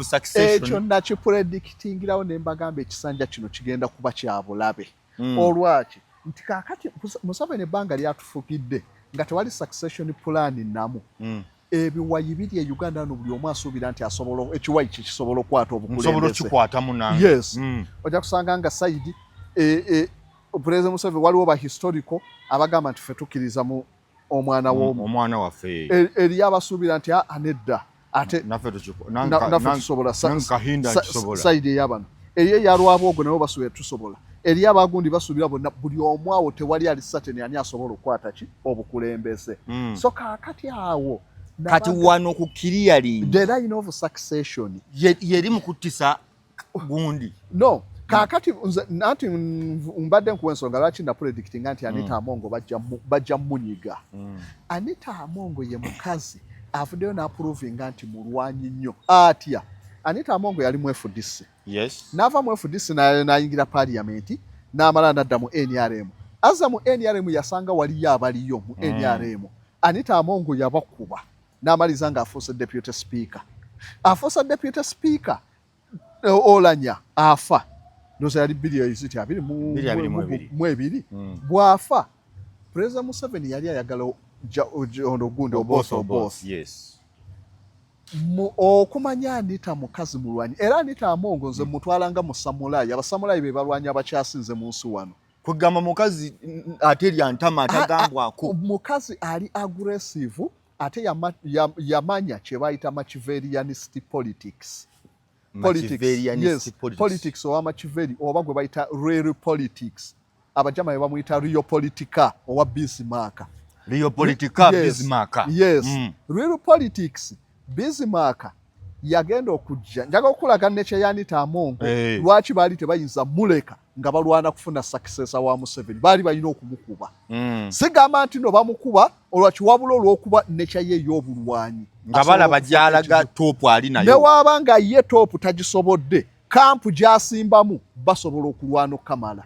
Succession. Ekyo nakipredictingirawo ne mbagamba ekisanja kino kigenda kuba kya bulabe. Olwaki? Nti kaakati Museveni ebbanga lyatufukidde nga tewali succession plan namu. Ebiwayi biri e Uganda no, buli omu asuubira nti asobola, ekiwayi kye kisobola okukwata Nsobola obukulembeze. Okukikwatamu nange. Yes. Ojja kusanga nga side President Museveni, waliwo ba historical abagamba nti ffe tukkiriza mu omwana w'omu. Omwana waffe. Eriyo abasuubira nti aa, nedda, ate naffe naffe tusobola. Kahinda kisobola. Side eyabano, eriyo eyalwabwogo, nabo basuubira tusobola, eriyo abagundi basuubira bonna, buli omu awo tewali ali certain ani asobola okukwata ki obukulembeze. So kaakati awo Kati wano ku clearing the line of succession yeri mu kuttisa gundi. No, kaakati nze nanti mbadde nkuwa ensonga lwaki napredictinga nti Anita Amongo bajja munyiga. Anita Amongo ye mukazi avuddeyo n'aprovinga nti mulwanyi nnyo. Atya? Anita Amongo yali mu FDC. N'ava mu FDC n'ayingira parliament, n'amala n'adda mu NRM. Azza mu NRM, yasanga waliyo abaliyo mu NRM. Anita Amongo yabakuba n'amaliza ng'afuuse deputy speaker. Afuuse deputy speaker, Olanya afa, ndowooza yali bbiri ziti abiri 2022. Mu ebiri. Bw'afa, President Museveni yali ayagala ono gundi Oboth Oboth. Okumanya Anita mukazi mulwanyi, era Anita Amongo nze mutwala nga musamulayi. Abasamulayi be balwanyi abakyasinze mu nsi wano. Kwegamba mukazi ate lyantama atagambwako. Mukazi ali aggressive, ate yamanya kye bayita Machiavellianist politics. Politics, Machiavellianist yes, politics. Politics owa Machiavelli, oba gwe bayita real politics. Abajama be bamuyita real politica owa Bismarck. Real politica. Yes. Bismarck. Yes. Real politics, Bismarck yagenda okujja, njaga okulaga nekye Anita Amongo lwaki baali tebayinza muleka nga balwana kufuna successor wa Museveni, baali balina okumukuba. Sigamba nti no bamukuba olwaki, wabula olw'okuba nekyaye ey'obulwanyi. Nga balaba gyalaga, top ali ne nayo. Waaba nga ye top tagisobodde, camp gy'asimbamu basobola okulwana okukamala.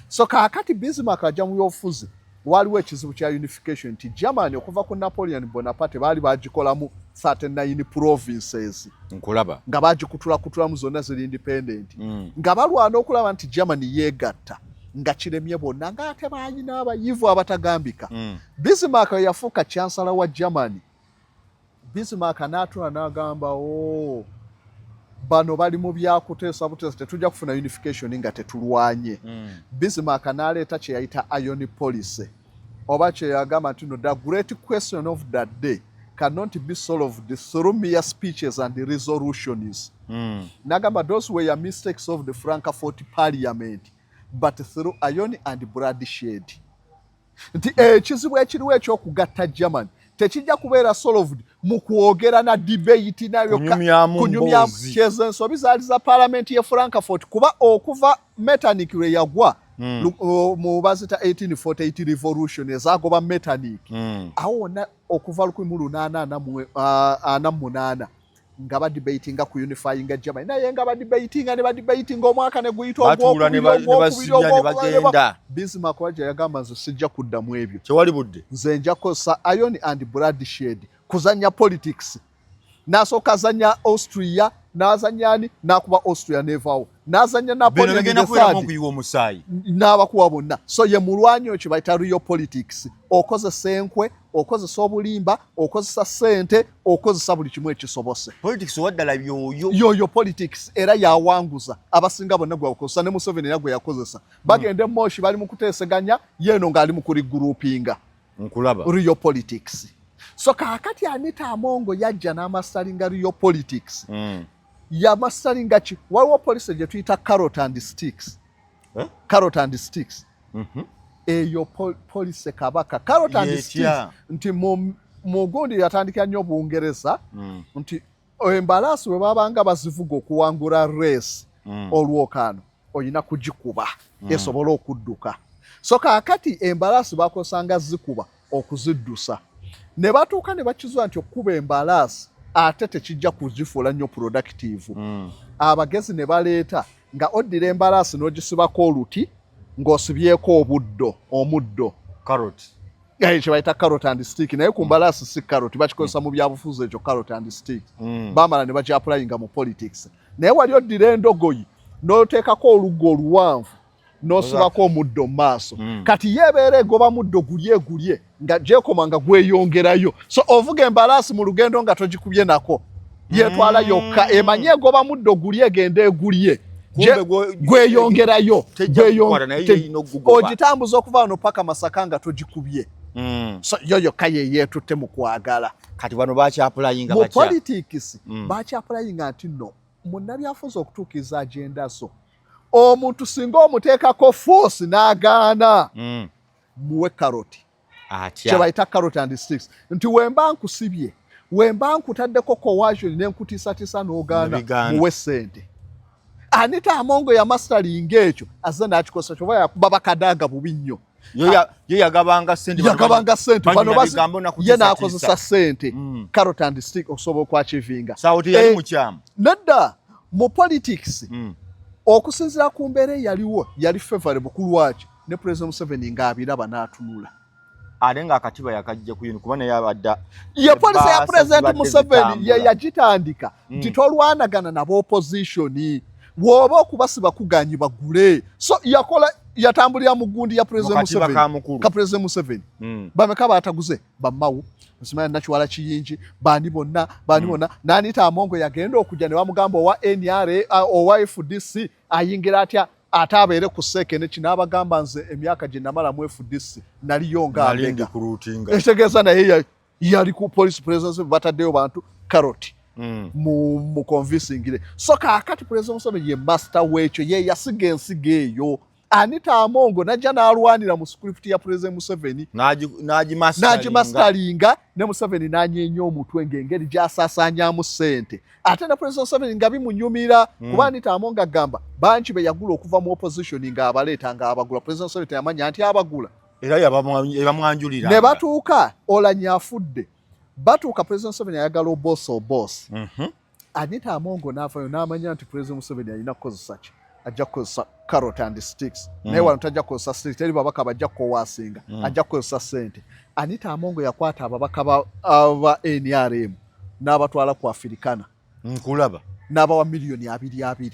So kaakati Bismarck ajja mu byobufuzi, waliwo ekizibu kya unification, nti Germany okuva ku Napoleon Bonaparte baali bagikolamu 39 provinces. Nkulaba. Nga bagikutulakutulamu, zonna ziri independent. Nga balwana okulaba nti Germany yeegatta, nga kiremye bonna, ng'ate balina abayivu abatagambika. Bismarck yafuuka chancellor wa Germany. Bismarck n'atula n'agamba, o bano bali mu byakuteesa buteesa, tetujja kufuna unification nga tetulwanye. Bismarck n'aleeta kye yayita iron policy, oba kye yagamba nti no, the great question of the day cannot be solved through mere speeches and resolutions. N'agamba those were mistakes of the Frankfurt Parliament, but through iron and bloodshed. Nti ekizibu ekiriwo ekyokugatta Germany tekijja kubeera solved mu kwogera na debate nayo. Kunyumyamu Kunyumyamu. mboozi. Kyezo ensobi zaali za parliament ye Frankfurt, kuba okuva Metternich lwe yagwa mu bazita 1848 revolution ezagoba Metternich, awo wonna okuva 1848 nga badebatinga ku unifyinga Germany, naye nga badebatinga ne badebatinga, omwaka ne guyita, Batuula ne ogwokubiri, ne ogwokubiri, basibya ne ogwokubiri, bagenda. Bismarck wajja yagamba, nze sijja kuddamu ebyo. Tewali budde. Nze nja kukozesa iron and bloodshed kuzanya politics. N'asooka azanya Austria, n'azanya ani, n'akuba Austria nevaawo, n'azanya Bino Napoleon bigenda the kubeeramu Third, okuyiwa omusaayi. N'abakuwa bonna. So ye mulwanyi oyo kye bayita real politics: okozesa enkwe, okozesa obulimba, okozesa ssente, okozesa buli kimu ekisobose. Politics owaddala byoyo. Yoyo politics, era yawanguza abasinga bonna gwe yakozesa, ne Museveni era gwe yakozesa. Bagenda emoshi, bali mu kuteeseganya, yeeno ng'ali mu kuregroupinga. Nkulaba. Real politics. So kaakati Anita Amongo yajja n'amasteringa real politics. Yamasteringa ki? Waliwo policy gye tuyita carrot and sticks. Eh? Carrot and sticks. Eyo policy kabaka carrot and Yetya. sticks, nti mu gundi yatandikira nnyo Bungereza, nti embalaasi bwe babanga bazivuga okuwangula race, olwokaano olina kugikuba esobole okudduka. So kaakati embalaasi bakozesanga zikuba okuziddusa, ne batuuka ne bakizula nti okukuba embalaasi ate tekijja kugifuula nnyo productive. Abagezi ne baleeta nga oddira embalaasi n'ogisibako oluti ng'osibyeko obuddo, omuddo. Carrot. Kye bayita carrot and stick, naye ku mbalaasi si carrot, bakikozesa mu byabufuzi ekyo, carrot and stick. Bamala ne bakyapplyinga mu politics, naye wali oddira endogoyi n'oteekako oluggo oluwanvu n'osibako omuddo mu maaso. Kati ye ebeera egoba muddo gulye gulye nga gyekoma nga gweyongerayo. So ovuga embalaasi mu lugendo nga togikubye nako, yetwala yokka, emanye egoba muddo gulye, egenda egulye. Kumbe Gweyongerayo. Tejja kukwata, naye yeyina okugugoba. Ogitambuza okuva wano paka Masaka nga togikubye. So yo yokka ye yeetutte mu kwagala. Kati bano bakyapplyinga Mu batya? politics bakyapplyinga nti nno munnabyafuzi okutuukiriza agenda zo, omuntu singa omuteekako force n'agaana, muwe carrot. Atya. Kye bayita carrot and sticks, nti wemba nkusibye, wemba nkutaddeko coercion nenkutiisatiisa n'ogaana, Nebigaana. muwe sente. Anita Amongo yamasteringa ekyo, azze n'akikosa, kyoba yakuba bakadaaga bubi nnyo. Yo yagabanga sente. Yagabanga sente. Banyina Bano bigambo ye nakutiisatiisa. n'akozesa sente, carrot and stick, okusobola okwachievinga. Sawo teyali mukyamu. Nedda, mu politics, okusinziira ku mbeera eyaliwo, yali favorable. Ku lwaki? Ne President Museveni ng'abiraba n'atunula. Ate ng'akatiba yakajja ku yuni, kuba naye abadda Ye policy ya Ebbaasa President zibadde Museveni ye zitambula. yagitandika nti tolwanagana nabo opposition, bw'oba okubasiba kuganyi bagule. So yakola, yatambulira mu gundi ya President Mu katiba Museveni, ka mukulu. ka President Museveni. Bameka bataguze? Bamawu nsimanya, Nakiwala Kiyingi, bani bonna, bani bonna. N'Anita Amongo yagenda okujja ne bamugamba, owa NRA, owa FDC ayingira atya ate abeere ku seekene kino? Abagamba, nze emyaka gye namala mu FDC naliyo nga Nali ndi mbega. ku routinga. Ekitegeeza naye yali ku police. President bataddeyo bantu carrot mu convincingire. So kaakati President Museveni ye master w'ekyo, ye yasiga ensigo eyo. Anita Amongo najja n'alwanira mu script ya President Museveni. N'agimasteringa. N'agimasteringa, ne Museveni n'anyeenya omutwe ng'engeri gy'asaasaanyaamu ssente, ate ne President Museveni nga bimunyumira, kuba Anita Amongo agamba bangi be yagula okuva mu opposition ng'abaleeta, ng'abagula. President Museveni teyamanya nti abagula. Era yabamwanjulira. Ne batuuka, Olanya afudde, batuuka, President Museveni ayagala Oboth Oboth. Anita Amongo n'avayo n'amanya nti President Museveni alina kukozesa ki? Ajja kukozesa carrot and sticks, naye wano tajja kukozesa sticks, teri babaka bajja kucoercinga, ajja kukozesa ssente. Anita Amongo yakwata ababaka aba NRM n'abatwala ku Africana. Nkulaba. N'abawa miliyoni 22.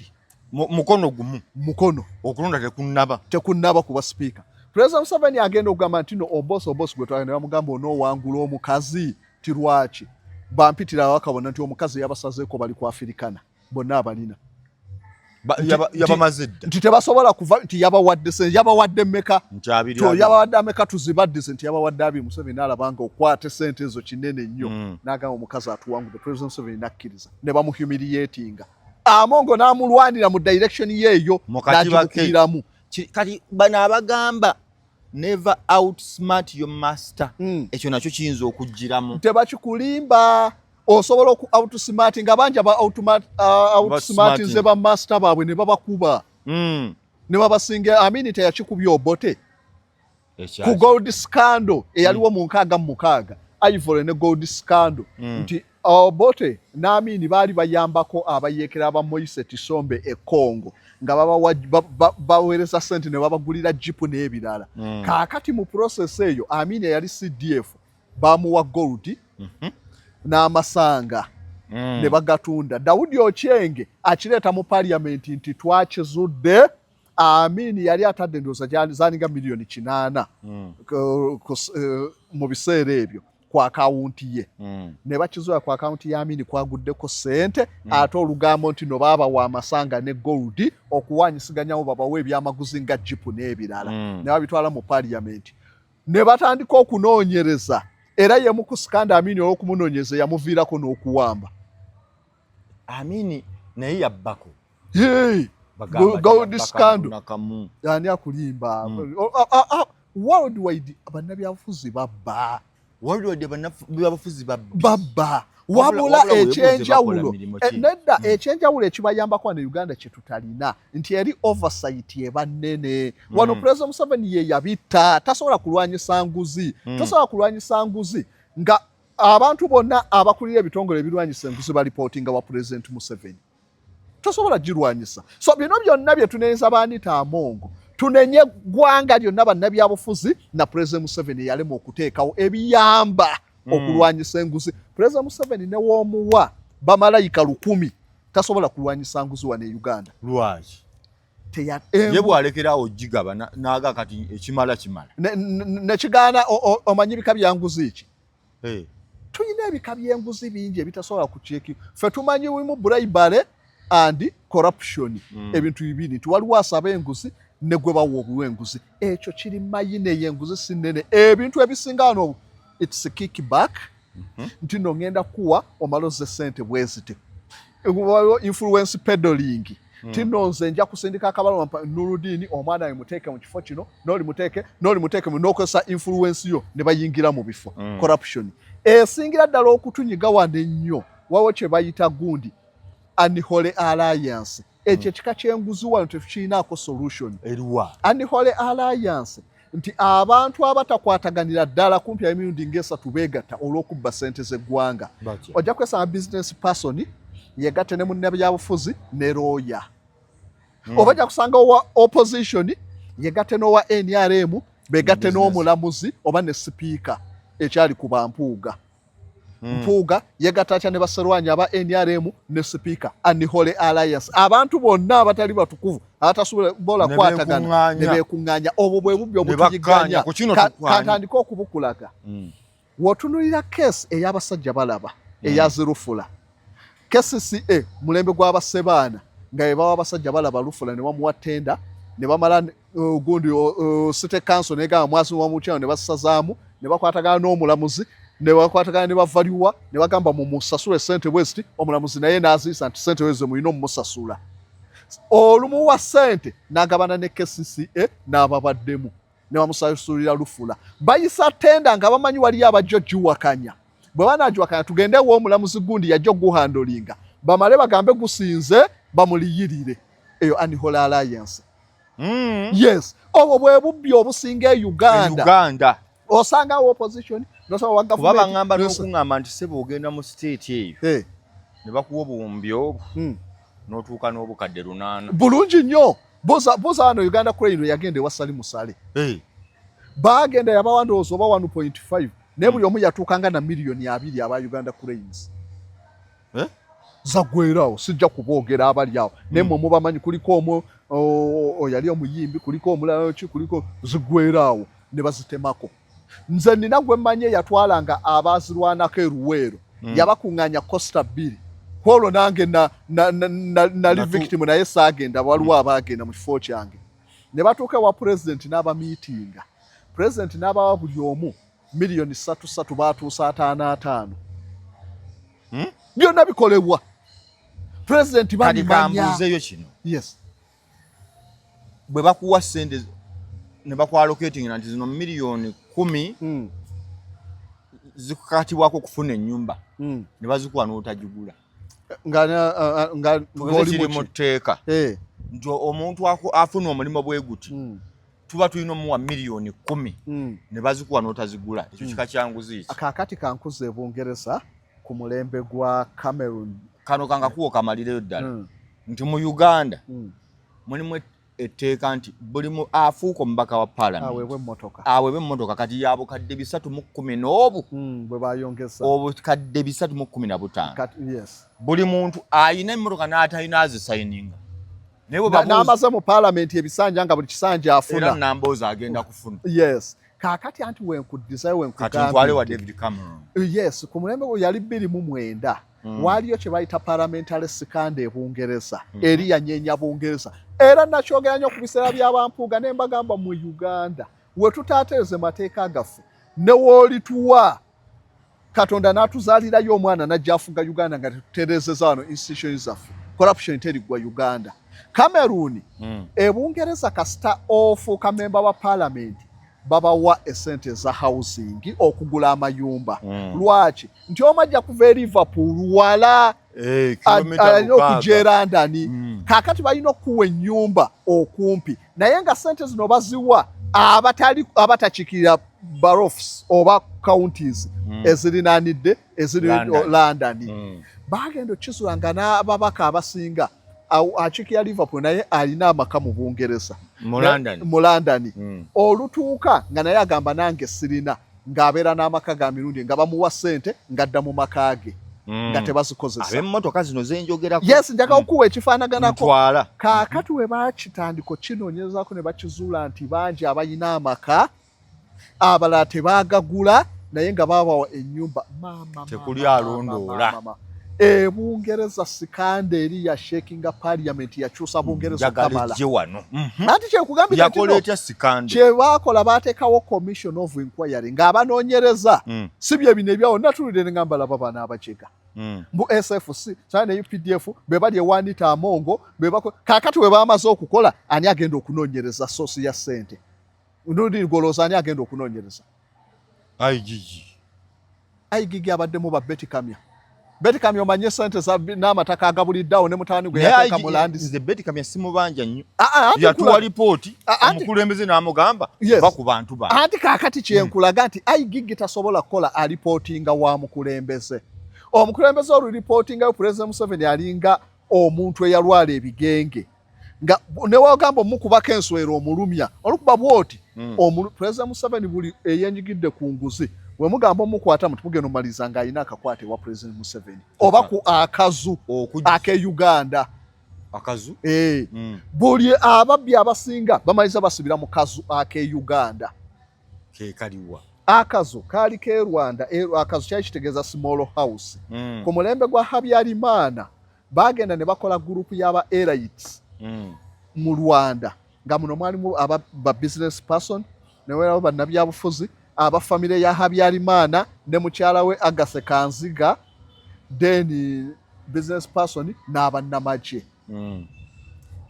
Mukono gumu. Mukono. Okulonda tekunnaba. Tekunnaba kuba sipiika. President Museveni agenda okugamba nti no, Oboth Oboth gwe twagenda, bamugamba, onoowangula omukazi? Ti lwaki bampitira ababaka bonna? Nti omukazi yabasazeeko, bali ku Africana bonna abalina. Yabamaze dda. Nti tebasobola kuva, nti yabawadde sente, yabawadde mmeka? Nti abiri. To Abiri. Yabawadde ameka? Tuzibaddize. Nti yabawadde 20. Museveni n'alaba nga okwata sente ezo kinene nnyo, n'agamba omukazi atuwangudde. President Museveni n'akkiriza ne bamuhumiliatinga. Amongo n'amulwanira mu direction yeeyo, Mu katiba ke. n'agimukubiramu. Kati bano abagamba never outsmart your master, ekyo nakyo kiyinza okugiramu. Tebakikulimba, osobola oku outsmart nga bangi aba outsmartinze ba master baabwe ne babakuba ne babasinga. Amini teyakikubya Obote ku gold scandal eyaliwo mu 66, ivory ne gold scandal, nti Obote n'Amini baali bayambako abayeekera aba Moise Tshombe e Congo, nga baweereza sente ne babagulira jipu n'ebirala. Kaakati mu process eyo, Amini eyali CDF bamuwa gold n'amasanga ne bagatunda. Daudi Okyenge akireeta mu parliament nti twakizudde Amini yali atadde, ndowooza zalinga miliyoni 8 mu biseera ebyo ku akawunti ye, ne bakizuula ku akawunti ya Amini kwaguddeko ssente. Ate olugambo nti no baabawa amasanga ne gold okuwanyisiganyamu babawe ebyamaguzi nga jipu n'ebirala, ne babitwala mu parliament ne batandika okunoonyereza. Era ye mu ku scandal Amini olw'okumunoonyereza yamuviirako n'okuwamba. Amini naye yabbako. Hey! Bagamba Gold teyabbaka scandal. nakamu. Ani akulimba? Worldwide bannabyabufuzi babba. Worldwide bannabyabufuzi babbi. Babba, wabula Wabula weebuuze ekyenjawulo bakola mirimu ki? Nedda, ekyenjawulo ekibayambako wano e Uganda kyetutalina nti eri oversight eba nnene wano. President Museveni ye yabitta, tasobola kulwanyisa nguzi. Tosobola kulwanyisa nguzi nga abantu bonna abakulira ebitongole ebirwanyisa enguzi bareportinga wa President Museveni, tosobola girwanyisa. So bino byonna bye tunenyeza ba Anita Amongo, Tunenye ggwanga lyonna, bannabyabufuzi na President Museveni yalema okuteekawo ebiyamba okulwanyisa enguzi. President Museveni ne woomuwa bamalayika 1000, tasobola kulwanyisa nguzi wano e Uganda. Lwaki? Ye bwalekerawo gigaba naga kati ekimala kimala. Nekigaana. Omanyi bika bya nguzi ki? Tulina ebika by'enguzi bingi ebitasobola kukyeki. Ffe tumanyi wimu bribery and corruption, ebintu bibiri, nti waliwo asaba enguzi ne gwe bawa obuwa enguzi. Ekyo kiri minor, eyo enguzi si nnene. Ebintu ebisinga wano, it's kickback, nti no ngenda kuwa omaloze sente bwezite. Waliwo influence peddling, nti no nze nja kusindika akabalwa, Nurudini omwana we muteeke mu kifo kino, n'oli muteeke, n'oli muteeke, n'okozesa influence yo ne bayingira mu bifo. Corruption esingira ddala okutunyiga wano ennyo, waliwo kye bayita gundi unholy alliance. Ekyo ekika ky'enguzi wano tetukirinaako solution. Eriwa? Unholy alliance, nti abantu abatakwataganira ddala kumpi emirundi ng'esatu beegatta olw'okubba ssente z'eggwanga. Ojja kwesanga business person yegatte ne munnabyabufuzi ne looya, oba ojja kusanga owa opposition yegatte n'owa NRM, begatte n'omulamuzi oba ne sipiika. Ekyali ku bampuuga, Mpuuga yegatta atya ne baserwanya aba NRM ne sipiika? Unholy alliance, abantu bonna abatali batukuvu, abatasobola kwatagana ne beekuŋŋaanya. Obwo bwe bubbi obutuyiganya. Kantandike okubukulaga. W'otunuulira case ey'abasajja balaba eya zirufula, KCCA, mulembe gw'abasebaana, nga bebawa abasajja balaba lufula ne bamuwa tenda, ne bamala gundi city council negamba mwaziwa mukyalo, ne basazaamu, ne bakwatagana n'omulamuzi, ne bakwatagana ne bavaluwa, ne bagamba mumusasule sente bweziti. Omulamuzi naye n'aziisa nti sente wezo mulina omumusasula. Olumuwa sente n'agabana ne KCCA n'ababaddemu ne bamusasulira lufula. Bayisa tenda nga bamanyi waliyo abajja ogiwakanya. Bwe banagiwakanya, tugende ew'omulamuzi gundi yajja oguhandlinga, bamale bagambe gusinze, bamuliyirire. Eyo unholy alliance. Yes, obwo bwe bubbi obusinga e Uganda. Uganda. Osangawo opposition nosaba wa kuba government. Baŋŋamba n'okuŋŋamba nti sebe ogenda mu state eyo ne bakuwa obuwumbi obwo, n'otuuka n'obukadde 800. Bulungi nnyo. Buza buza wano Uganda Crane yagenda ewa Salim Saleh. Bagenda yabawa ndowooza oba 1.5, naye buli omu yatuukanga na miliyoni 20 aba Uganda Cranes. Eh? Zagwerawo, sijja kuboogera abali awo, naye mwe mubamanyi. Kuliko omu yali omuyimbi, kuliko omulala ki, kuliko zigwerawo ne bazitemako. Nze nina gwe mmanyi eyatwalanga abazirwanako eruweero, yabakuŋŋaanya coaster 2. Kwolwo nange nali victim, naye saagenda, waliwo abaagenda mu kifo kyange. Ne batuuka ewa pulezidenti n'abamiitinga, pulezidenti n'abawa buli omu miliyoni 3 3, baatuusa 50 50. Byonna bikolebwa pulezidenti. Kati Babimanya. Kambuuzeeyo kino. Yes. Bwe bakuwa sente ne bakwallocatinga nti zino miliyoni 10 zikukatibwako okufuna ennyumba, ne bazikuwa n'otagigula, nga tugeze ng'oli kiri mu muki? tteeka nti omuntu afuna omulimu bwe guti, tuba tulina omuwa miliyoni 10, ne bazikuwa n'otazigula, ekyo kika kya nguzi ki? Kaakati kankuza e Bungereza ku mulembe gwa Cameron. Kano kangakuwa okamalireyo ddala, nti mu Uganda mulimu etteeka nti buli afuuka omubaka wa paalamenti aweebwa emmotoka. Aweebwa emmotoka. Kati ya bukadde 310 n'obu Bwe bayongeza. Obukadde 315. Kati yes. Buli muntu ayina emmotoka n'atalina azisayininga, naye bwe babuuza N'amaze mu paalamenti ebisanja, nga buli kisanja era afuna. Namboozi agenda kufuna. Yes, kaakati anti wenkuddizayo. Kati ntwale wa Wenkugambye. David Cameron. Yes, ku mulembe gwe yali 2009, waaliyo kye bayita parliamentary scandal e Bungereza. Eri yanyeenya Bungereza, era nakyogera nnyo ku biseera by'abampuuga ne mbagamba, mu Uganda we tutaateereze mateeka gaffe, ne woolituwa Katonda n'atuzaalirayo omwana n'ajja afuga Uganda nga tetutereezeza wano institutions zaffe, corruption teriggwa Uganda. Cameroon, e Bungereza kasita ofuuka memba wa parliament, babawa esente eza housing, okugula amayumba. Lwaki? Nti omu ajja kuva e Liverpool wala, Eh, kilomita alina 6. okujja e London. Kaakati balina okuwa ennyumba okumpi, naye nga sente zino baziwa abatali abatakiikirira boroughs oba counties ezirinaanidde eziri London. London. Bagenda okukizula nga n'ababaka abasinga Akiikira Liverpool, naye alina amaka mu Bungereza. Mu London. Mu London. Olutuuka nga naye agamba, "Nange sirina," ng'abeera n'amaka ga mirundi, nga bamuwa ssente ng'adda mu maka ge nga tebazikozesa. Ab'emmotoka zino zenjogerako. Yes, njagala okuwa ekifaanaganako. Ntwala. Kaakati we bakitandika okinoonyerezaako ne bakizuula nti bangi abalina amaka, abalala tebaagagula, naye nga babawa ennyumba. Maama, Tekuli maama, alondoola. maama, maama. E Bungereza scandal eri ya shakinga parliament, yakyusa Bungereza Njagala okamala. ejje wano. Anti kyekugambye. Yakola etya scandal? Kye baakola, baateekawo commission of inquiry ng'abanoonyereza. Si bye bino ebyawo natulire ne ngamba, laba bano abakeka mbu SFC sana ne UPDF be bali ewa Anita Amongo be bako. Kaakati we bamaze okukola, ani agenda okunoonyereza source ya ssente? Nudi golooza, ani agenda okunoonyereza? IGG. IGG abaddemu ba Betty Kamya. Betty Kamya omanye ssente n'amataka agabuliddeawo ne mutabani gwe Naye yateeka IG mu land. Nze Betty Kamya simubanja nnyo. Ah, ah, anti Yatuwa lipooti, Ah, omukulembeze n'amugamba, "Va ku bantu bano." Anti kaakati kyenkulaga nti IGG tasobola kukola alipootinga wa mukulembeze. Omukulembeze olulipootingayo, President Museveni alinga omuntu eyalwala ebigenge, nga newagamba omukubako enswera omulumya olukuba bwoti. President Museveni buli eyenyigidde ku nguzi, wemugamba omukwata muti mugenda omaliriza ng'alina akakwate wa President Museveni oba ku akazu ake Uganda. Akazu? Eh. Buli ababbi abasinga bamaliriza basibira mu kazu ake Uganda. Kekaliwa? Akazu kaali ke Rwanda. Akazu kyali kitegeeza small house. Ku mulembe gwa Habyarimana bagenda ne bakola gurupu y'aba elites mu Rwanda, nga muno mwalimu aba ba business person, newerawo bannabyabufuzi, aba famire ya Habyarimana ne mukyala we Agathe Kanziga, then business person n'abannamagye.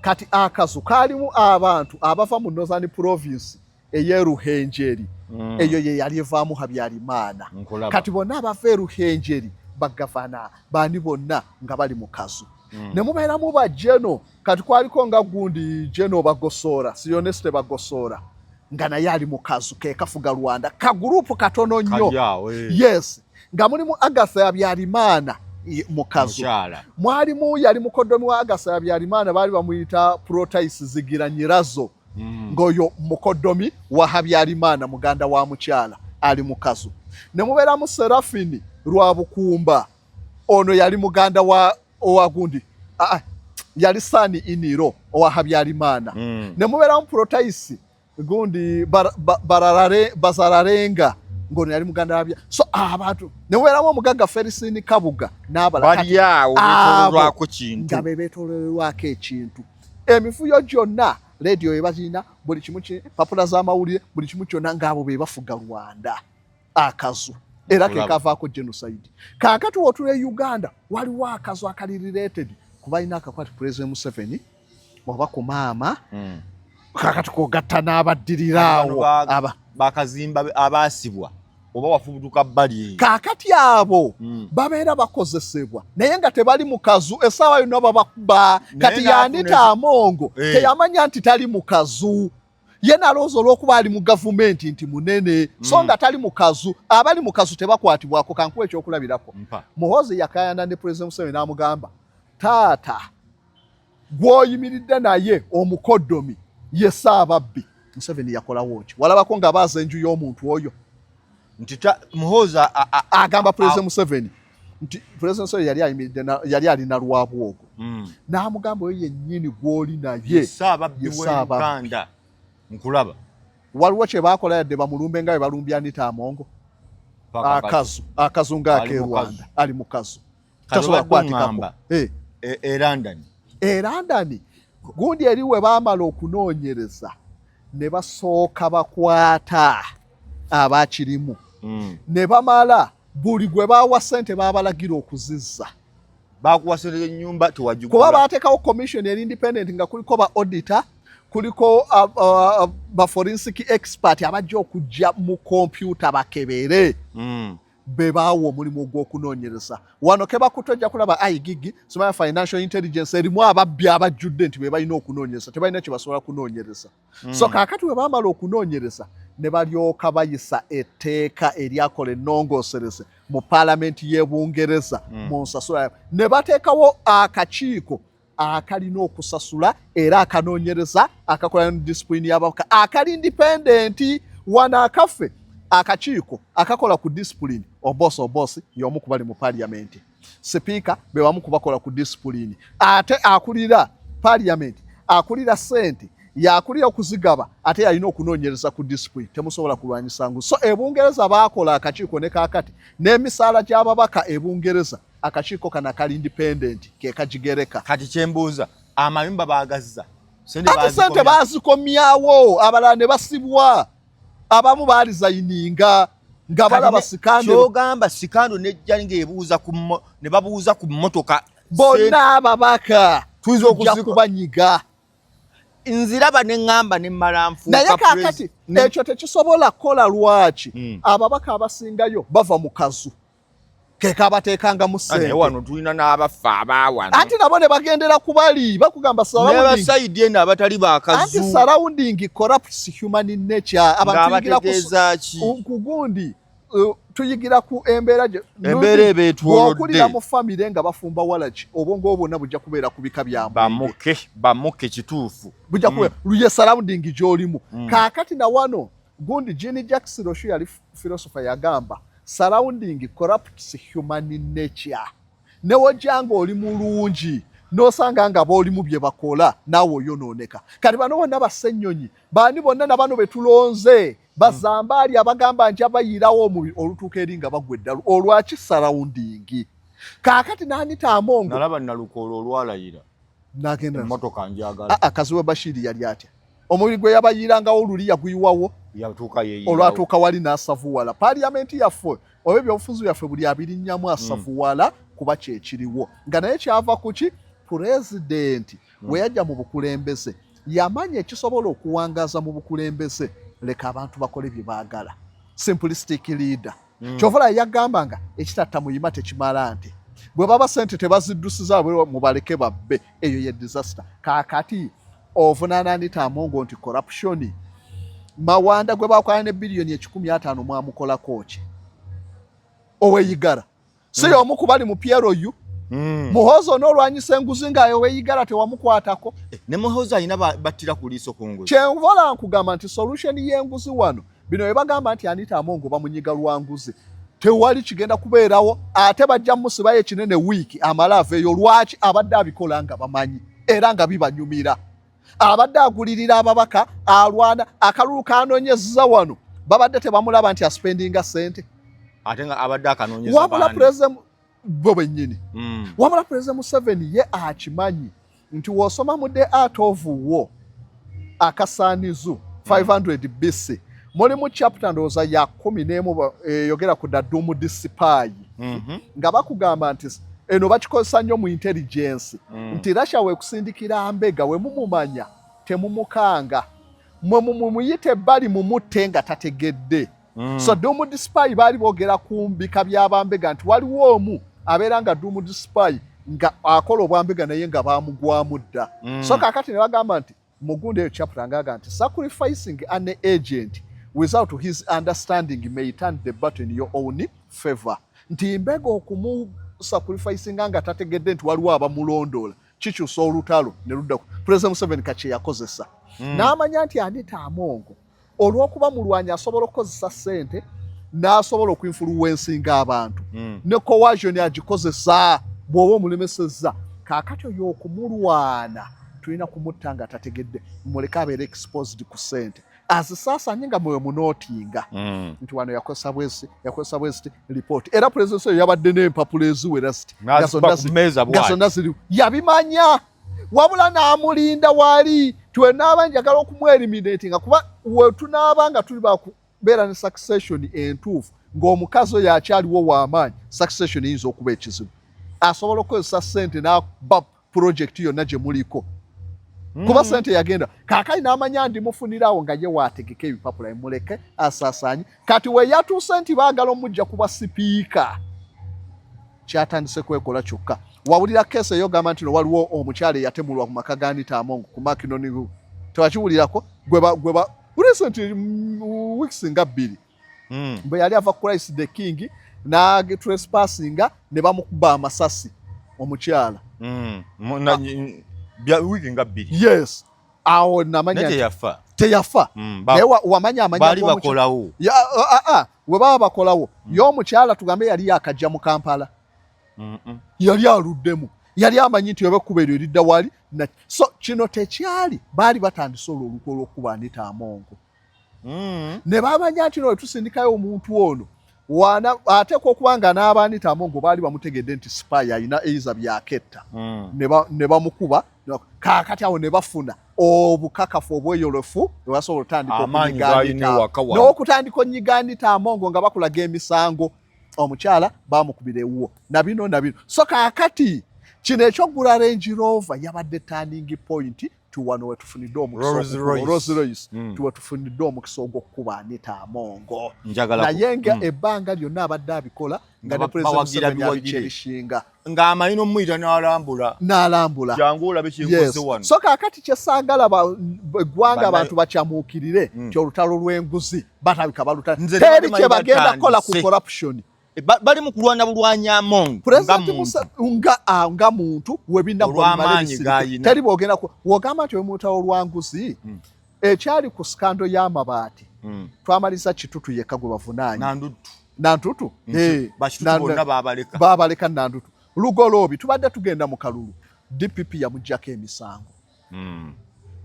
Kati akazu kaalimu abantu abava mu Northern Province ey'eruhenjeri. Eyo ye yali evaamu Habyarimana. Nkulaba. Kati bonna abava eruhenjeri, bagavana baani, bonna nga bali mu kazu. Ne mubeeramu bajeno. Kati kwaliko nga gundi General Bagosora, Theoneste Bagosora, nga naye ali mu kazu ke kafuga Rwanda, kagurupu katono nnyo. Kali awo, eh. Yes, nga mulimu Agatha Habyarimana mu kazu. Mukyala. Mwalimu yali mukoddomi wa Agatha Habyarimana, baali bamuyita Protais Zigiranyirazo, ng'oyo mukoddomi wa Habyarimana, muganda wa mukyala, ali mu kazu. Ne mubeeramu Serafini Rwabukumba, ono yali muganda wa owagundi, ah, ah, yali son-in-law owa Habyarimana. Ne mubeeramu Protais gundi Bazararenga, ng'ono yali muganda wa so abantu ne mubeeramu omugagga Felicien Kabuga n'abalala. Bali awo Abo beetooloolwako kintu. Nga be beetooloolwako ekintu. Emivuyo gyonna, leediyo ebagirina, buli kimu, papula z'amawulire, buli kimu kyonna, ng'abo be bafuga Rwanda, akazu era ke Nkulaba. kavaako genocide. Kaakati wotula e Uganda, waliwo akazu akali related ku balina akakwati President Museveni oba ku maama. Kaakati kwogatta n'abaddiriraawo Bano aba bakazimba abaasibwa oba wafubutuka bbali eyo. Kaakati abo babeera bakozesebwa, naye nga tebali mu kazu, essaawa yonna babakuba. Kati n'afuna Anita Amongo teyamanya nti tali mu kazu. Ye nalowooza olw'okuba ali mu gavumenti nti munene, so nga tali mu kazu. Abali mu kazu tebakwatibwako. Kankuwa ekyokulabirako. Mpa. Muhoozi yakayana ne President Museveni n'amugamba, "Taata, gw'oyimiridde naye omukoddomi ye Saababbi." Museveni yakolawo ki? Walabako nga baaza enju y'omuntu oyo? Nti Muhoozi Agamba President Museveni nti President Museveni yali ayimiridde yali alina Rwabwogo, n'amugamba, "Oyo yennyini gw'oli naye Saababbi ye w'e Saababbi." Uganda, nkulaba. Waliwo kye baakola yadde bamulumbe nga bwe balumbya Anita Amongo? Paka kati. Akazu nga Ali mu ak'e Rwanda, kazu. Ali mu kazu. Kati Tasobola obadde kukwatikako. oŋŋamba. E London. E London gundi eri we baamala okunoonyereza ne basooka bakwata abakirimu, ne bamala buli gwe baawa ssente baabalagira okuzizza. Bakuwa sente ennyumba Kuba tewagigula. baateekawo commission eri independent, nga kuliko ba auditor, kuliko ba forensic expert abajja okujja mu kompyuta bakebere. Be baawa omulimu ogw'okunoonyereza. Wano ke bakutte, ojja kulaba IGG, simanya financial intelligence erimu ababbi abajjudde nti be balina okunoonyereza, tebalina kye basobola kunoonyereza. So kaakati bwe baamala okunoonyereza ne balyoka bayisa etteeka eryakola ennongoosereze mu paalamenti y'e Bungereza mu nsasula yaabwe, ne bateekawo akakiiko. Akalina okusasula era akanoonyereza, akakola ne discipline y'ababaka, akali independent. Wano akaffe akakiiko akakola ku discipline, Oboth Oboth y'omu ku bali mu parliament, sipiika be bamu ku bakola ku discipline, ate akulira parliament, akulira sente, yakulira okuzigaba, ate yalina okunoonyereza ku discipline. Temusobola kulwanyisa nguzi. So Ebungereza baakola akakiiko ne kaakati n'emisaala gy'ababaka Ebungereza, akakiiko kano akali independent ke kagigereka. Kati kyembuuza, amayumba baagazza? Ate sente baazikomyawo, abalala ne basibwa, abamu baresigninga nga balaba scandal. Kyogamba scandal nejja ng'ebuuza ku ne babuuza ku mmotoka. Bonna ababaka tuyinza tujja kubanyiga. Nziraba ne ŋŋamba ne mmala nfuuka. Naye kaakati ekyo tekisobola kukola. Lwaki? Ababaka abasingayo bava mu kazu ke kabateekangamu Naye ssente. Wano tulina n'abaffe abaawano. Anti nabo ne bagendera ku bali bakugamba surrounding. N'aba side eno abatali Anti bakazu. Surrounding corrupts human nature. Abantu tuyigira ku Ng'abategeeza ki? Ku gundi, tuyigira ku embeera Embeera ebeetwolodde. Bw'okulira mu famire nga bafumba walaki, obwongo bwo bwonna bujja kubeera ku bika bya mwenge. Bamuke bamuke, kituufu. Bujja kubeera luye surrounding gy'olimu. Kaakati na wano gundi, Jean Jacques Rousseau yali philosopher, yagamba surrounding corrupts human nature. Ne wojja nga oli mulungi, n'osanga nga b'olimu bye bakola, naawe oyonooneka. Kati bano bonna bassennyonyi baani bonna na bano be tulonze bazambaali abagamba nti abayirawo omubiri olutuuka eri nga bagwa eddalu. Olwaki? Surrounding. Kaakati n'Anita Amongo Nalaba Nalukoola olwalayira nagenda emmotoka njagala. Ah, Kaziwe Bashiri yali atya? Omubiri gwe yabayirangawo luli yaguyiwawo. Yatuuka yeeyirawo. Olwatuuka wali n'asavuwala. Paaliyamenti yaffe oba ebyobufuzi byaffe, buli abirinnyamu asavuwala kuba kyekiriwo nga naye kyava ku ki? Pulezidenti we yajja mu bukulembeze yamanya ekisobola okuwangaaza mu bukulembeze, leka abantu bakole bye baagala, simplistic leader. Kyova yagamba nga ekitatta muyima tekimala nte, bwe baba sente tebaziddusiza mubaleke babbe. Eyo ye disaster. Kaakati ovunaana Anita Amongo nti corruption. Mawanda gwe bakwala ne biliyoni 150 mwamukolako ki? Oweyigara si y'omu ku bali mu PLU? Muhoozi onoolwanyisa enguzi nga oweyigara tewamukwatako. Eh, ne Muhoozi alina battira ku liiso ku nguzi. Kyenvola nkugamba nti solution y'enguzi wano, bino bye bagamba nti Anita Amongo bamunyiga lwa nguzi, tewali kigenda kubeerawo. Ate bajja musibayo ekinene wiiki amale aveeyo. Lwaki? Abadde abikola nga bamanyi era nga bibanyumira. Abadde agulirira ababaka, alwana akalulu kanoonyezza wano, babadde tebamulaba nti aspendinga sente. Ate nga abadde akanoonyeza Wabula baani? President bo bennyini. Wabula President Museveni ye akimanyi nti w'osoma mu The Art of War, akasaanizu 500 BC, mulimu chapter ndowooza ya 11 eyogera ku the doomed spy, nga bakugamba nti eno bakikozesa nnyo mu intelligence, nti Russia weekusindikira mbega, we mumumanya temumukanga, mwe mumuyite ebbali mumutte nga tategedde. So doomed spy baali boogera ku mbika by'abambega nti waliwo omu abeera nga doomed spy, nga akola obwambega naye nga baamugwamu dda. So kaakati ne bagamba nti mugundi eyo chapter ngaaga nti sacrificing an agent without his understanding may turn the battle in your own favor, nti mbega okumusacrificinga nga tategedde nti waliwo abamulondoola kikyusa olutalo ne ludda. President Museveni kati yakozesa n'amanya nti Anita Amongo olw'okuba mulwanyi asobola okukozesa ssente n'asobola okuinfluencinga abantu ne coercion agikozesa bw'oba omulemesezza. Kaakati oyo okumulwana tulina kumutta nga tategedde, muleke abeere exposed ku ssente azisaasanye nga mwe munootinga nti wano yakozesa bwezi, yakozesa bwezi report. Era pulezidenti oyo yabadde n'empapula eziwera ziti nga zonna ziri, yabimanya, wabula n'amulinda wali twenaaba njagala okumweliminatinga, kuba wetunaaba nga tuli bakubeera ne succession entuufu ng'omukazi oyo akyaliwo w'amaanyi, succession eyinza okuba ekizibu. Asobola okukozesa ssente n'aba project yonna gye muliko kuba sente yagenda. Kaakali n'amanya ndimufunirawo nga ye waategeka ebipapula, emuleke asaasaanye. Kati we yatuuse nti baagala omujja kuba sipiika, kyatandise kwekola kyokka. Wawulira case eyogamba nti no waliwo omukyala eyatemulwa ku maka ga Anita Among ku Mackinnon? Tewakiwulirako? Gweba recent weeks nga 2 bwe yali ava Christ the King n'atrespassinga ne bamukuba amasasi omukyala. Wiiki nga 2. Yes, awo namanya teyafa. Teyafa. Naye wamanya amanya bali bakolawo. We baba bakolawo. Y'omukyala tugambe yali yakajja mu Kampala. Yali aluddemu, yali amanyi nti oba ekkubo eryo eridda wali. So kino tekyali, baali batandise olwo olukwe olw'okuba Anita Among. Ne bamanya nti no tusindikayo omuntu ono ateekwa okuba nga n'aba Anita Among baali bamutegedde nti spy, alina eiza byaketta. Ne bamukuba. Kaakati awo ne bafuna obukakafu obweyolefu ne basobola otandika n'okutandika onyiga Anita Among nga bakulaga emisango. Omukyala bamukubira ewuwo na bino na bino. So kaakati kino ekyokugula Range Rover yabadde turning point. Tuwano wetufunidde omukisa, Rolls Royce, tuwetufunidde omukisa ogw'okukuba Anita Among. Naye nga ebbanga lyonna abadde abikola nga ne President Museveni abikyerishinga. Ng'amanyi n'omuyita n'alambula. N'alambula. Jangu olabe kyenkoze wano. So kaakati kyesaagala eggwanga abantu bakyamuukirire ti olutalo lw'enguzi batabika balutalo, teri kye bagenda kukola ku corruption. Bali mu kulwana bulwanyi Among. Nga muntu webinna teri bwogenda wogamba nti omulutalo lwanguzi ekyali ku scandal y'amabaati. Twamaliza Kitutu yekka gwe bavunaanye. Nantutu babaleka. Nandutu Lugoloobi tubadde tugenda mu kalulu, DPP yamugjako emisango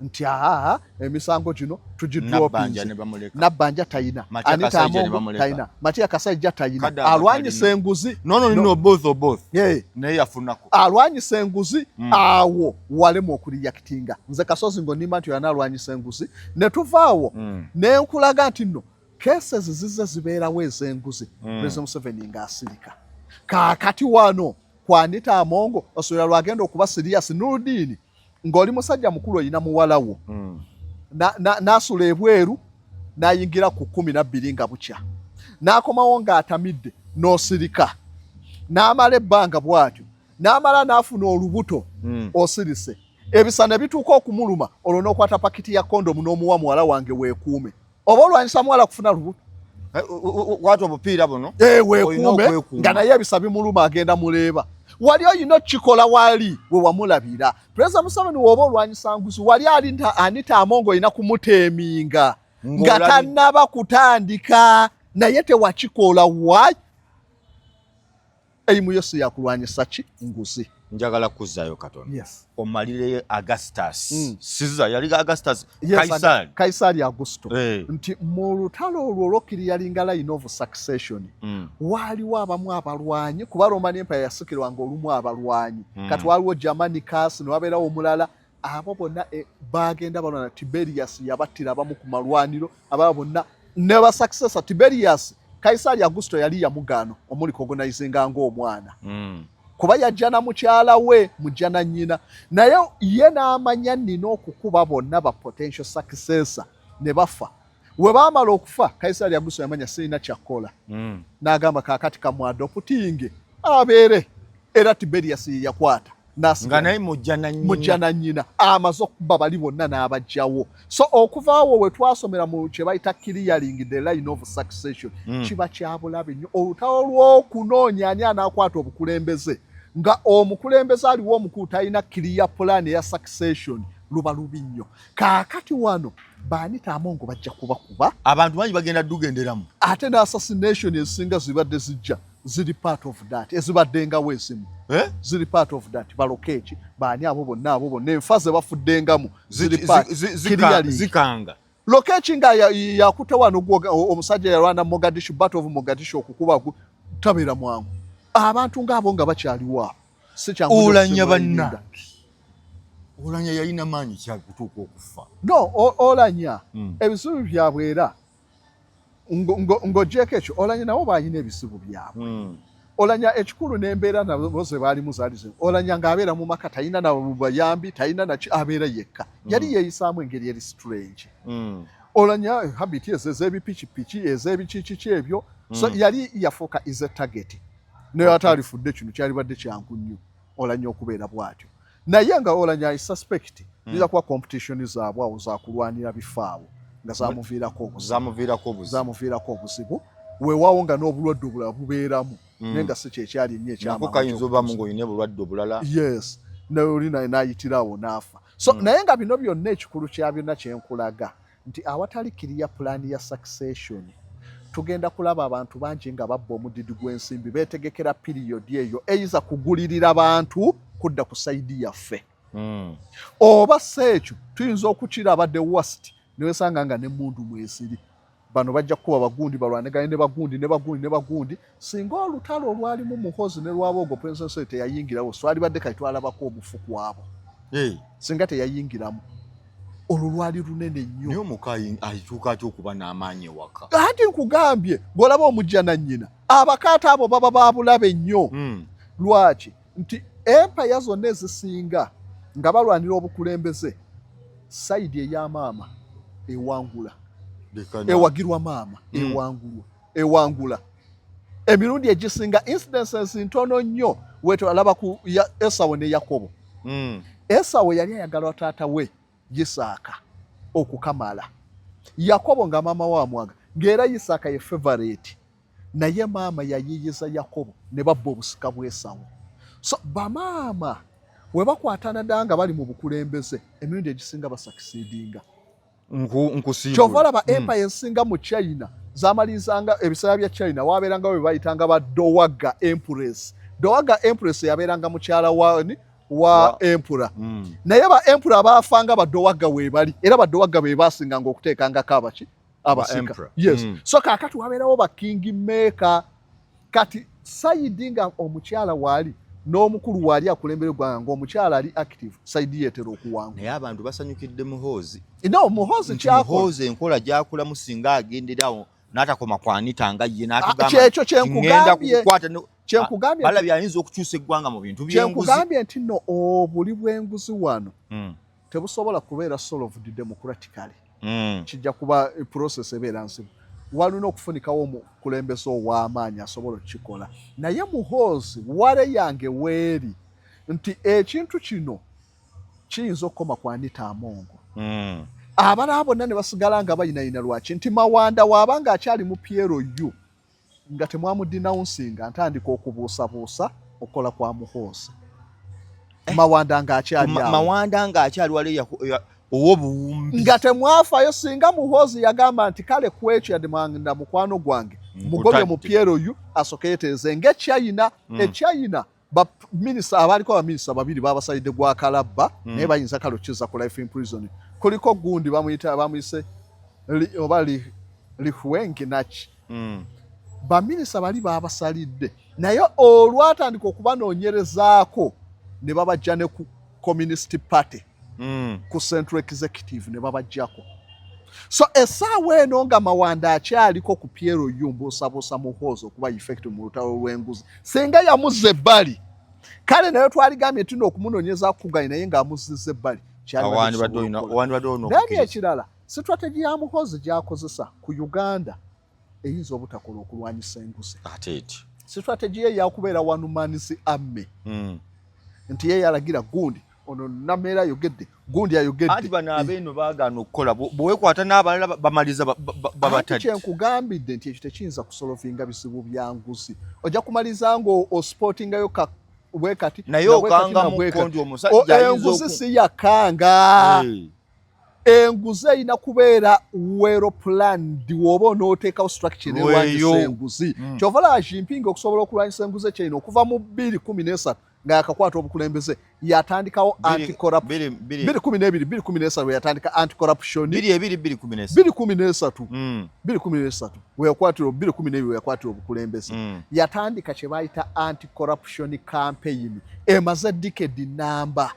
nti aa, emisango gino tugidropinze. Nabbanja tayina, Anita Among tayina, Matia Kasaija tayina, alwanyisa enguzi. Alwanyisa enguzi awo walemu okureactinga. Nze Kasozi ng'onimba nti oyana alwanyisa enguzi ne tuvaawo nenkulaga nti nno cases zizze zibeerawo ez'enguzi, President Museveni ng'asirika. Kaakati wano ku Anita Among osobola lwagenda okuba serious. Nurdin, ng'oli musajja mukulu, oyina muwala wo n'asula ebweru, n'ayingira ku 12 nga bukya, n'akomawo ng'atamidde, n'osirika, n'amala ebbanga bw'atyo, n'amala n'afuna olubuto, osirise. Ebisa ne bituuka okumuluma, olwo n'okwata pakiti ya kondomu n'omuwa, "Muwala wange, weekuume." Oba olwanyisa muwala kufuna lubuto? Kwata obupiira buno. Weekuume nga naye ebisa bimuluma, agenda muleeba. Wali oyina okukikola wali we wamulabira. Pulezida Museveni, woba olwanyisa nguzi, wali Anita Among olina kumuteeminga nga tannaba kutandika, naye tewakikola. Why? Aim yo si yakulwanyisa ki nguzi. Njagala kuzzaayo katono. Yes. Omalireyo Augustus. Caesar yali Augustus. Yes, Kaisari. Kaisari Augusto. Hey. Nti mu lutalo olwo olw'oclearinga line of succession, waaliwo abamu abalwanyi, kuba Roman Empire yasikirwanga olumu abalwanyi. Kati waliwo Germanicus ne wabeerawo omulala, abo bonna bagenda balwana. Tiberius yabattira abamu ku malwaniro, abalala bonna ne basuccessor Tiberius. Kaisari Augusto yali yamugaano omurecognizinga ng'omwana, kuba yajja na mukyala we, mujja na nnyina, naye ye n'amanya nina okukuba bonna ba potential successor, ne bafa. We baamala okufa, Kaisari Augusto yamanya sirina kyakkola, n'agamba kaakati kamuadoptinge abeere, era Tiberius ye yakwata. Nga naye mujja na nnyina. Mujja na nnyina, amaze okuba bali bonna n'abajjawo. So okuvaawo we twasomera mu kye bayita clearing the line of succession, kiba kya bulabe nnyo. Olutalo lw'okunoonya ani anaakwata obukulembeze nga omukulembeze aliwo omukulu talina clear plan eya succession luba lubi nnyo. Kaakati wano ba Anita Among bajja kubakuba. Abantu bangi bagenda dugenderamu. Ate ne assassination ezisinga zibadde zijja ziri part of that, ezibaddengawo ezimu. Eh? Ziri part of that. Balokeeki baani abo bonna, abo bonna enfa ze bafuddengamu ziri part zikanga. Lokeki nga yakutte wano omusajja yalwana Mogadishu, Battle of Mogadishu, okukuba tabeera mwangu. Abantu ngaabo nga bakyaliwo abo si kyangu. Olanya banna, Olanya yalina maanyi kyakutuuka okufa. No, Olanya ebizibu byabwe era ng'ogyeko ekyo, Olanya nabo balina ebizibu byabwe. Olanya ekikulu n'embeera nabo ze baalimu zaali zimu. Olanya ng'abeera mu maka, talina na bayambi, talina naki, abeera yekka. Yali yeeyisaamu engeri eri strange. Olanya habit ezo ez'ebipikipiki, ez'ebikikiki ebyo, so yali yafuuka is a target. Naye ate alifudde kino kyalibadde kyangu nnyo Olanya okubeera bw'atyo, naye nga Olanya I suspect ziza kuba competition zaabwe awo zakulwanira bifaawo nga zamuviirako obuzibu. Zamuviirako obuzibu. Zamuviirako obuzibu, weewaawo nga n'obulwadde obulala bubeeramu, naye nga si kyekyali ennyo nako kayinza obaamu ng'olina obulwadde obulala. Yes. Oli nayitirawo n'afa. So naye nga bino byonna, ekikulu kya byonna kyenkulaga nti awatali clear plan ya succession, tugenda kulaba abantu bangi nga babba omudidi gw'ensimbi, beetegekera period eyo eyiza kugulirira bantu kudda ku side yaffe. Oba si ekyo, tuyinza okukiraba the worst, newesanga nga nemundu mwesiri, bano bajja kukuba bagundi, balwanegane ne bagundi ne bagundi ne bagundi. Singa olutalo olwalimu Muhozi ne Lwaboogo, President teyayingirawo, swalibadde kati twalabako omufu kwabo. Singa teyayingiramu, olwo lwali lunene nnyo. Naye omuka ayituuka atya okuba n'amaanyi ewaka? Anti nkugambye, ng'olaba omujja na nnyina, abakaata abo baba babulabe nnyo. Lwaki? Nti empire zonna ezisinga nga balwanira obukulembeze, side eya maama ewangula. Ewagirwa maama. Ewangulwa, ewangula emirundi egisinga. Incidences ntono nnyo. Wetwalaba ku Esawo ne Yakobo. Esawo yali ayagala taata we Isaaka okukamala, Yakobo nga maama we amwaga, ng'era Isaaka ye favorite, naye maama yayiyiza Yakobo ne babba obusika bw'Esawo. So bamaama we bakwatana ddala nga bali mu bukulembeze, emirundi egisinga basucceedinga. Kyova olaba empire ensinga mu China zamalizanga, ebiseera bya China wabeeranga bwe bayitanga ba dowager empress. Dowager empress yabeeranga mukyala wa emperor. Naye ba emperor baafanga, ba dowager weebali, era ba dowager be basinganga okuteekangako abaki, abasika. Yes. So kaakati wabeerawo ba king maker. Kati side nga omukyala waali n'omukulu waali akulembera eggwanga, ng'omukyala ali active, side yeetera okuwangula. Naye abantu basanyukidde Muhoozi. No, Muhoozi kyakola, Muhoozi enkola gyakolamu, singa agenderawo n'atakoma kwanita nga ye. N'atugamba kyekyo kyenkugambye. Kyenkugambye. Balabye ayinza okukyusa eggwanga mu bintu by'enguzi. Kyenkugambye nti nno obuli bw'enguzi wano tebusobola kubeera solved democratically. Kijja kuba process ebeera nzibu, walina okufunikawo omukulembeze ow'amaanyi asobola okukikola. Naye Muhoozi, worry yange weeri nti ekintu kino kiyinza okukoma ku Anita Among, abalala bonna ne basigala nga bayinayina. Lwaki? Nti Mawanda waaba nga akyali mu PLU nga temwamudenouncinga, ntandika okubuusabuusa okukola kwa Muhoozi. Mawanda ng'akyali awo. Mawanda ng'akyali wali ow'obuwumbi. Nga temwafaayo. Singa Muhoozi yagamba nti kale ku ekyo, yadde Mawanda mukwano gwange, mugobye mu PLU asooke yeetereze ng'Echina. Echina baminisita abaliko, abaminisita babiri babasalidde gwa kalabba. Naye bayinza kale okukiza ku life imprison. Kuliko gundi bamuyita, bamuyise oba Lihuengi naki. Baminisita bali babasalidde, naye olwatandika okubanoonyerezaako ne babajja ne ku Communist Party, ku Central Executive ne babajjako. So essaawa eno nga Mawanda akyaliko ku PLU, mbuusabuusa Muhoozi okuba effective mu lutalo lw'enguzi. Singa yamuzza ebbali kale, naye twaligambye nti okumunoonyeza kuganye, naye ng'amuzizza ebbali. Wandibadde olina Naye okukkiriza. Ekirala, strategy ya Muhoozi gy'akozesa ku Uganda eyinza obutakola okulwanyisa enguzi. Ate eti? Strategy ye yakubeera one man's army, nti ye yalagira gundi ono nameera ayogedde, gundi ayogedde. Anti bano abeeno baagaana okukola. Bwewekwata n'abalala bamaliza Anti babatadde. Kyenkugambidde nti ekyo tekiyinza kusolvinga bizibu bya nguzi. Ojja kumaliza nga osupportingayo bwe kati Naye na bwe kati okanga na bwe muko kati. nti omusajja ayinza Enguzi si yakanga. Enguzi erina kubeera well planned. Woba onooteekawo structure nerwanyisa Lweyo. enguzi, kyova laba Jinping okusobola okulwanyisa enguzi ekyayina okuva mu 2013 nga yakakwata obukulembeze, yatandikawo anti-corruption. 2012, 2013 we yatandika anti-corruption. 2 213. 2013. 2013 weyakwatira, 2012 weyakwatira obukulembeze. Yatandika kye bayita anti-corruption campaign, emaze decade namba,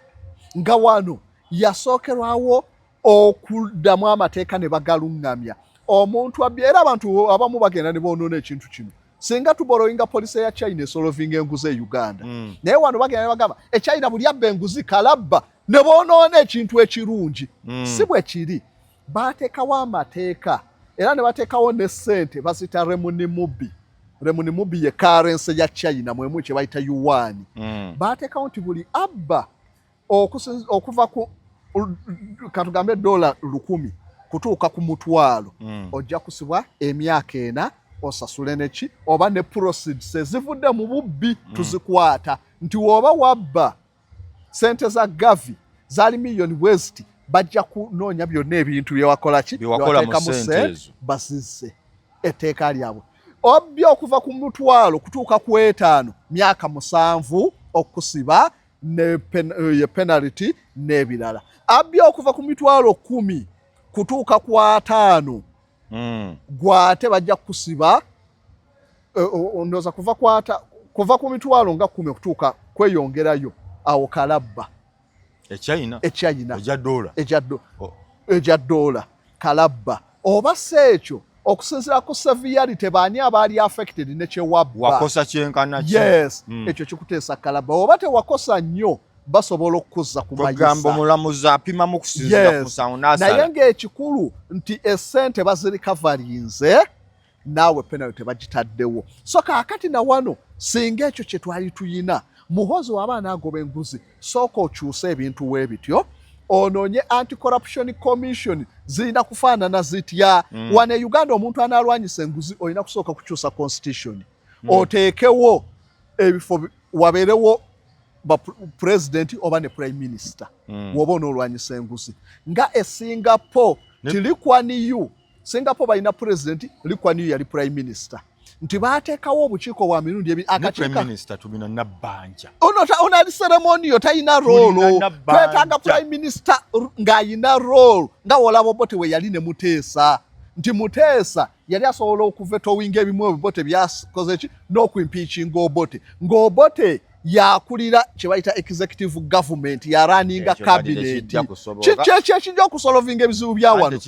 nga wano yasookerwawo okuddamu amateeka ne bagaluŋŋamya omuntu abbi. Era abantu abamu bagenda ne boonoona ekintu kino. Singa tuborrowinga policy ya China esolvinga enguzi e Uganda, naye wano bagenda ne bagamba echina buli abba enguzi kalabba, ne boonoona ekintu ekirungi. Si bwe kiri. Baateekawo amateeka era ne bateekawo ne ssente bazita renminbi. Renminbi ye currency ya China, mwemu kye bayita yuan. Baateekawo nti buli abba okuva ku katugambe $1,000 kutuuka ku 500,000, ojja kusibwa emyaka 4, osasule neki oba ne proceeds ezivudde mu bubbi. Tuzikwata nti woba wabba Sente za Gavi zaali miliyoni bweziti, bajja kunoonya byonna ebintu byewakola ki, byewateekamu sente, bazizze etteeka lyabwe. Obbye okuva ku 500 kutuuka ku 5 myaka 7 okusiba ne penalty n'ebirala. Abbye okuva ku 10,000 kutuuka ku 50 gwate bajja kusiba, ndowooza kuva ku 10,000 okutuuka kweyongerayo awo kalabba. Echina Echina eja dola, eja dola kalabba. Oba si ekyo, okusinziira ku severity, baani abaali affected ne kyewabba, wakosa kyenkana ki? Yes, ekyo kikuteesa kalabba. Oba tewakosa nnyo, basobola okukuzza ku mayisa. Omulamuzi apimamu kusinziira ku musango n'asala. Naye ng'ekikulu nti essente bazirecoverinze, naawe penalty bagitaddewo. So kaakati na wano singa ekyo kye twali tuyina, Muhoozi waba anaagoba enguzi, sooka okyuse ebintu weebityo, onoonye anti-corruption commission zirina kufaanana zitya. Wano e Uganda omuntu anaalwanyisa enguzi olina kusooka kukyusa constitution, oteekewo ebifo, wabeerewo ba president oba ne prime minister, woba onoolwanyisa enguzi nga e Singapore. Ti Lee Kuan Yew, Singapore balina president, Lee Kuan Yew yali prime minister, nti baateekawo obukiiko bwa mirundi ebiri. Akakiiko ono ali ceremonial, talina role. Twetaaga prime minister ng'ayina role nga wolaba Obote we yali ne Muteesa, nti Muteesa yali asobola okuvetoinga ebimu Obote byakoze ki n'okuimpeachinga Obote, ng'Obote yakulira kye bayita executive government, yarunninga cabinet. Kyekijja okusolvinga ebizibu bya wano.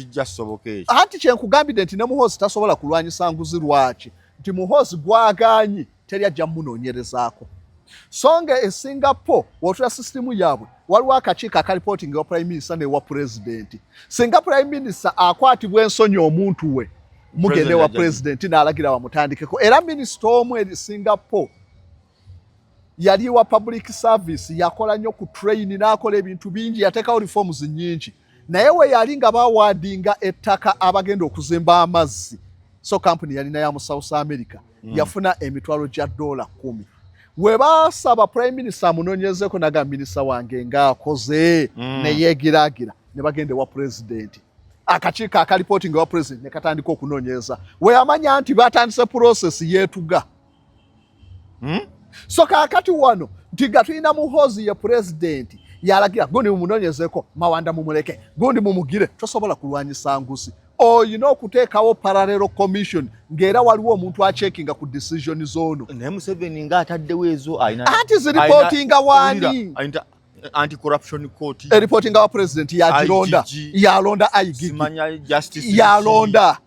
Anti kyenkugambidde nti ne Muhoozi tasobola kulwanyisa nguzi. Lwaki? Nti Muhoozi gwagaanyi teri ajja munoonyerezaako. So nga e Singapore wotula sisitimu yaabwe, waliwo akakiiko akareportinga wa prime minister newa president. Singa prime minister akwatibwa ensonyi omuntu we, mugende wa president n'alagira bamutandikeko. Era minisita omu e Singapore yali wa public service, yakola nnyo ku train n'akola ebintu bingi, yateekawo reforms nnyingi. Naye we yali nga baawardinga ettaka abagenda okuzimba amazzi, so company yalina ya mu South America, yafuna emitwalo gya $10. We baasaba prime minister amunoonyezeko, naga minisita wange ng'akoze neyeegiraagira, ne bagenda ewa president. Akakiiko akareportinga wa president ne katandika okunoonyereza. We yamanya nti batandise process, yeetuga. So kaakati wano nti nga tulina Muhoozi ye pulezidenti, yalagira gundi mumunoonyezeko, Mawanda mumuleke, gundi mumugire, tosobola kulwanyisa nguzi. Oyina okuteekawo parallel commission ng'era waliwo omuntu acheckinga ku decision zoono. Naye Museveni ng'ataddewo ezo. Anti zireportinga waani? Anti-corruption court. Ereportinga wa president, yagironda, yalonda IGG, yalonda.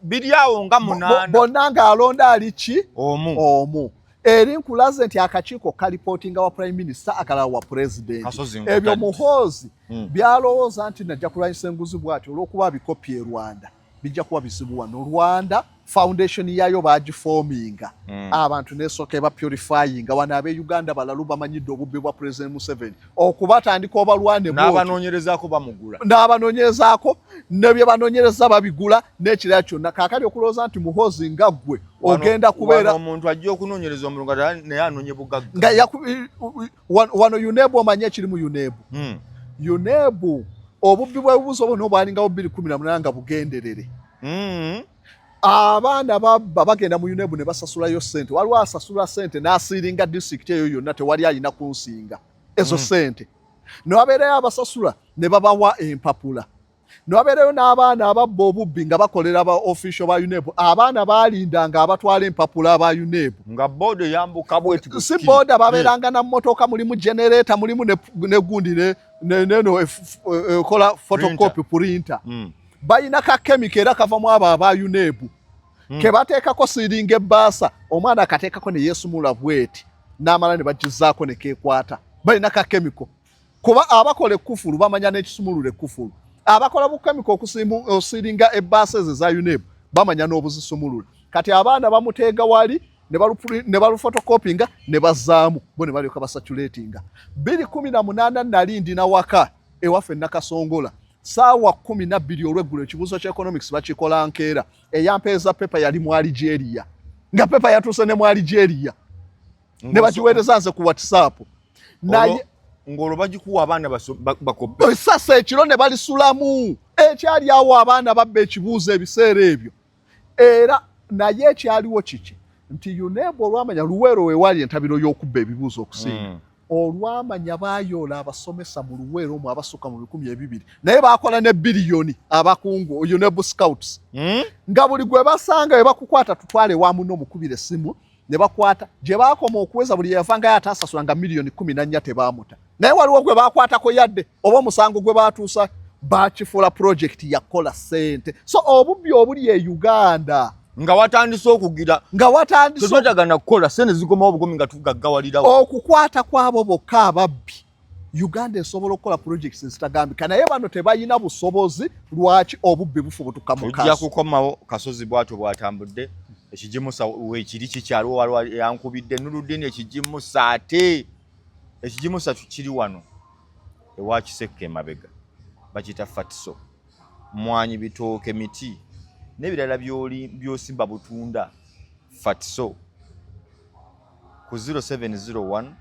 Biri awo nga munaana. Bonna ng'alonda ali ki? Omu. Omu. Eri nkulaze nti akakiiko kareportinga wa prime minister, akalala wa president. Ebyo Muhoozi byalowooza nti najja kulwanyisa enguzi bw'ati olw'okuba abikopi e Rwanda, bijja kuba bizibu wano. Rwanda foundation yayo bagiforminga abantu nesooka eba purifyinga. Wano ab'e Uganda balalu, bamanyidde obubbi bwa President Museveni, okubatandika obalwane. N'abanoonyerezaako bamugula. N'abanoonyerezaako nebye banoonyereza babigula n'ekirala kyonna. Kaakali okulowooza nti Muhoozi nga ggwe ogenda kubeera omuntu ajja okunoonyereza omuntu nga naye anoonye bugagga. Nga wano UNEB, omanye ekiri mu UNEB? UNEB obubbi bw'ebibuuzo buno obwalingawo 2018 nga bugenderere. Abaana babba, bagenda mu UNEB ne basasulayo ssente. Waliwo asasula ssente n'asealinga disitulikiti eyo yonna, tewali alina kunsinga ezo ssente. Ne wabeerayo abasasula ne babawa empapula. Ne wabeerayo n'abaana ababba obubbi nga bakolera ba official ba UNEB. Abaana baalindanga abatwala empapula aba UNEB. Nga boda eyambuka bweti. Si boda, babeeranga na mmotoka, mulimu generator, mulimu ne gundi neno ekola photocopy, printer. Balina ka chemical era kavamu abo aba UNEB ke bateekako sealinga ebbaasa. Omwana akateekako ne yeesumula bweti n'amala ne bagizaako ne keekwata. Balina ka chemical kuba abakola ekkufulu bamanya n'ekisumulula ekkufulu. Abakola bu chemical okusealinga ebbaasa ezo eza UNEB bamanya n'obuzisumulula. Kati abaana bamuteega wali ne baluphotocopyinga ne bazzaamu bo ne balyoka bacirculatinga. 2018 nali ndina waka ewaffe Nakasongola, saawa 12 olweggulo, ekibuuzo kya economics bakikola nkeera. Eyampeeza paper yali mu Algeria, nga paper yatuuse ne mu Algeria ne bagiweereza nze ku WhatsApp. Naye Ng'olwo bagikuwa abaana bakope. Sasa ekiro ne balisulamu. Ekyali awo abaana babba ekibuuzo ebiseera ebyo. Era naye ekyaliwo kiki nti UNEB olwamanya Luweero weewali entabiro y'okubba ebibuuzo okusinga. Olwamanya baayoola abasomesa mu Luweero omwo abasukka mu 200, naye baakola ne biliyoni abakungu UNEB scouts. Nga buli gwe basanga we bakukwata, tutwale wa muno, mukubira essimu ne bakwata. Gye baakoma okuweza buli yavangayo ataasasula nga miliyoni 14 tebaamuta, naye waliwo gwe baakwatako yadde oba omusango gwe baatuusa, bakifuula project yakola ssente. So obubbi obuli e Uganda nga watandise okugira nga watandise tetwetagana kukola sente zikomawo obugomi nga tugaggawalirawo. Okukwata kwabo bokka ababbi, Uganda esobola okukola projects ezitagambika, naye bano tebalina busobozi. Lwaki obubbi bufubutuka mu Tujja kaso? kukomawo. Kasozi bwatyo bwatambudde. Ekigimusa weekiri kikyaliwo, waliwo yankubidde Nuludini. Ekigimusa, ate ekigimusa kiri wano ewa Kisekka emabega, bakiyita Fatiso. Mwanyi, bitooke, miti n'ebirala byoli byosimba butunda. Fatiso ku 0701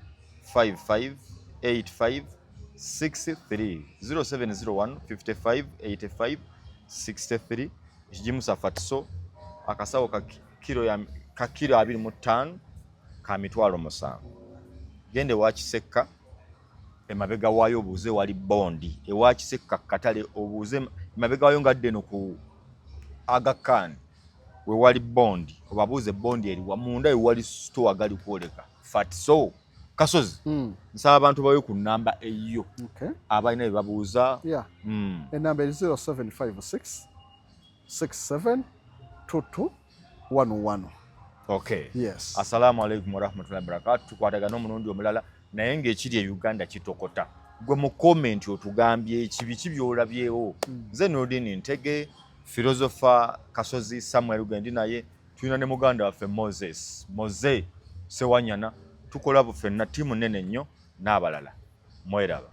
55 85 63, 0701 55 85 63. Ekigimusa Fatiso, akasawo ka kiro ya ka kiro 25 ka 70,000. Genda ewa Kisekka emabega waayo obuuze wali bondi ewa Kisekka katale, obuuze emabega waayo nga ddeno ku Aga Khan we wali bondi, obabuuze bondi eriwa munda wewali store gali kwoleka Fatiso. Kasozi, nsaba abantu bawe ku namba eyo abalina bye babuuza. Enamba eri 0756 67 22 11. Okay. Yes. Assalamu alaikum warahmatullahi wabarakatu. Tukwatagana omulundi omulala, naye ng'ekiri e Uganda kitokota. Gwe mu comment otugambye ekibi ki by'olabyewo. Nze Nurdin Ntege, philosopher Kasozi Samuel Gendi, naye tulina ne muganda waffe Moses Moze Sewanyana. Tukola bufenna ttiimu nnene nnyo n'abalala. Mweraba.